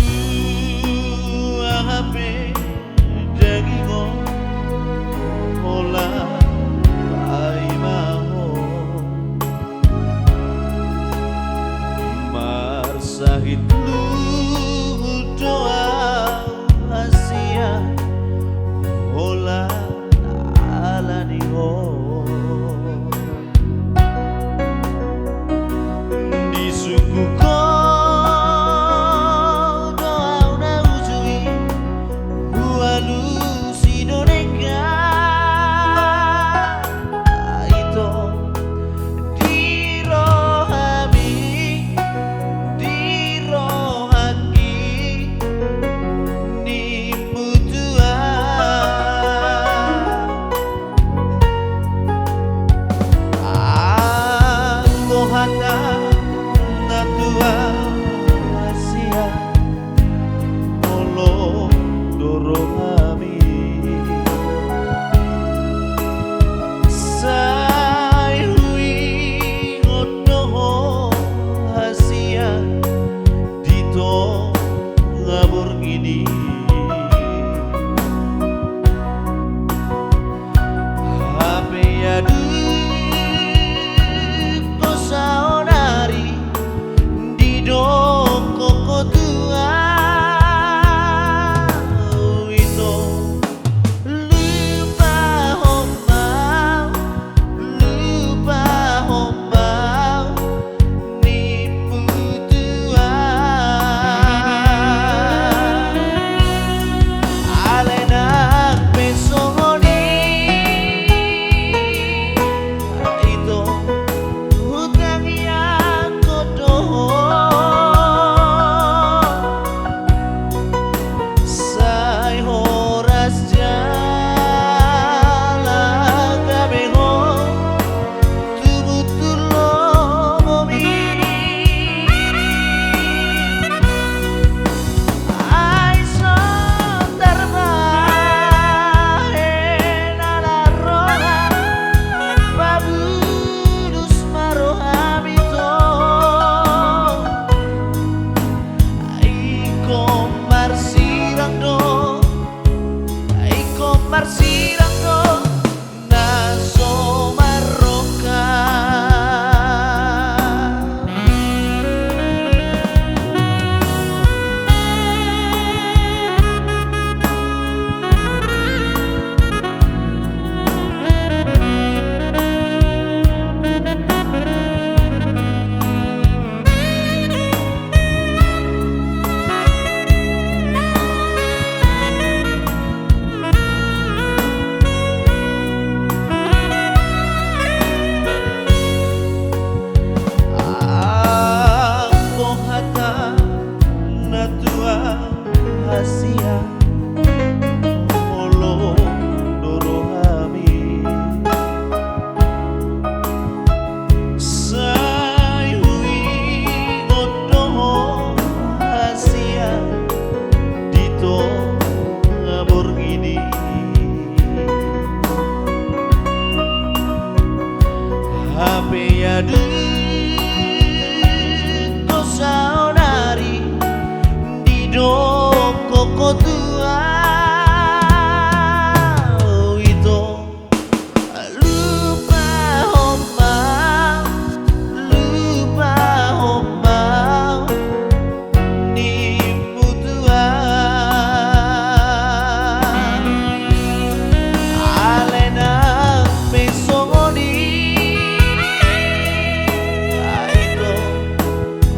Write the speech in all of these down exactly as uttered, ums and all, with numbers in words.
Matua hape daging on, holan paima ho. Marsahit luhut do au hasian, holan ala ni ho. Disungkun ho do au na uju i, hualusi do denggan. Ito, di rohami, di rohangki, nimmu tutu. Anggo hata na tua hasian, holong do rohami. Sai huingot do ho hasian di tonga borngin i. Hape adong do saonari, didok ho tu au, ito, lupahon ma au, lupahon ma au, nimmu tutu. Alai nang pe songon i, ito, hutangiangkon do ho. Sai horas jala gabe ho tubutubu lomomi. Ai so tarbahen ala roha, pabunus ma rohami, ito. Ingkon marsirang do, ingkon marsirang do na so marroha. Anggo hata na tua hasian, holong do rohami. Sai huingot do ho hasian di tonga borngin i. Hape adong do saonari, didok ho tu au, ito, lupahon ma au, lupahon ma au, nimmu tutu. Alai nang pe songon i, ito,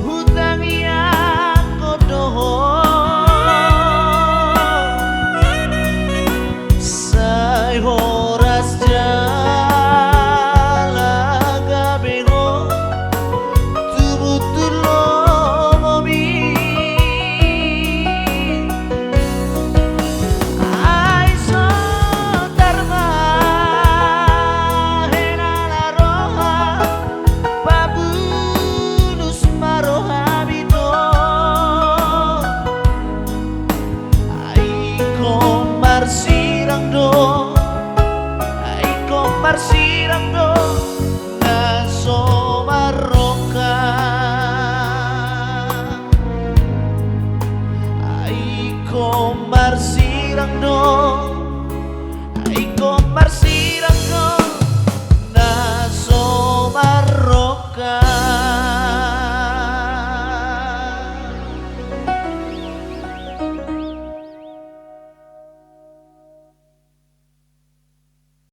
hutangiangkon do ho. Sai horas jala gabe ho tubutubu lomomi. Ai so tarbahen ala roha, pabunus ma rohami, ito. Ingkon marsirang do, ingkon marsirang do na so marroha. do, ingkon marsirang do na so marrongga.